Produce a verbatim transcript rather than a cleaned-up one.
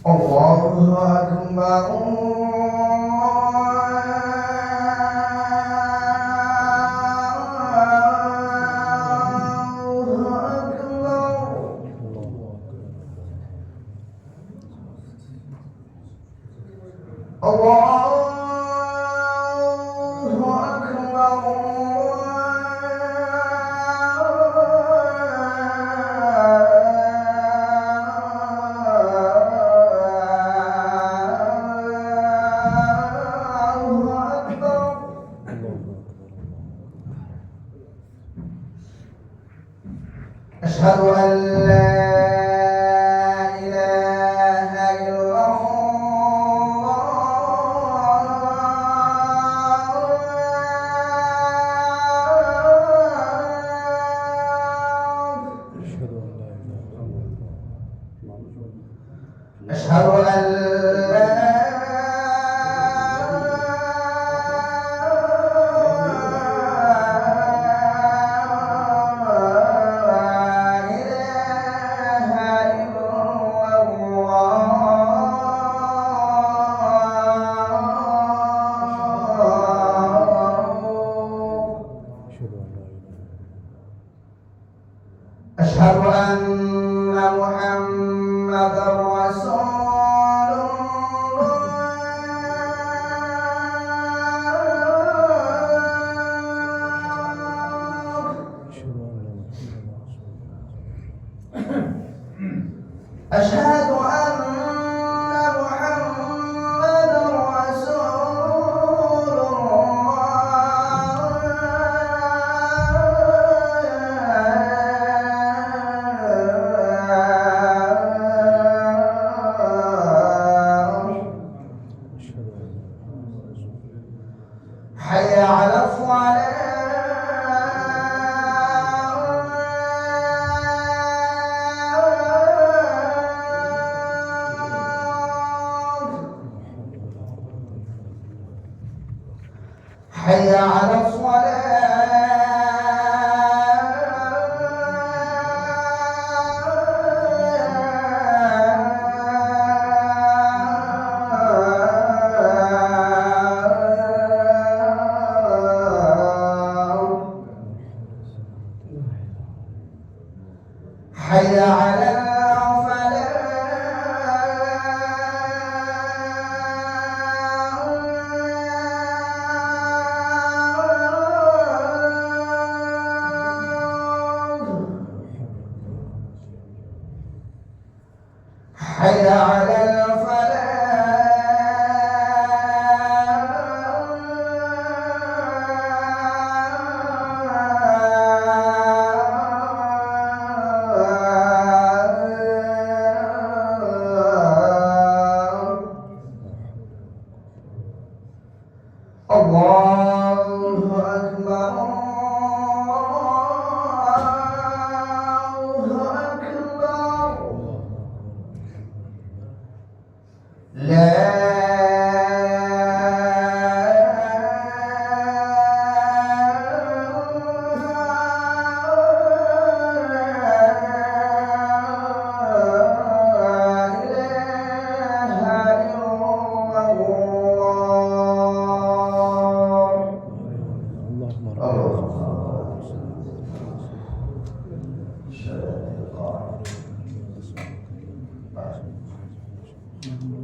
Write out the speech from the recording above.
الله أكبر، الله أكبر. الله أكبر، الله أكبر. أشهد أن لا إله إلا الله. أشهد أن لا إله إلا الله. أشهد أن لا إله إلا الله. أشهد أن لا إله إلا الله. أشهد أن محمدا رسول الله. أشهد أن محمدا رسول الله. حي على الصلاة. حي على الصلاة. حي على الفلاح. حي على الفلاح. الله أكبر، الله أكبر. لا إله إلا الله. اللهم رب. اللهم صل على سيدنا محمد.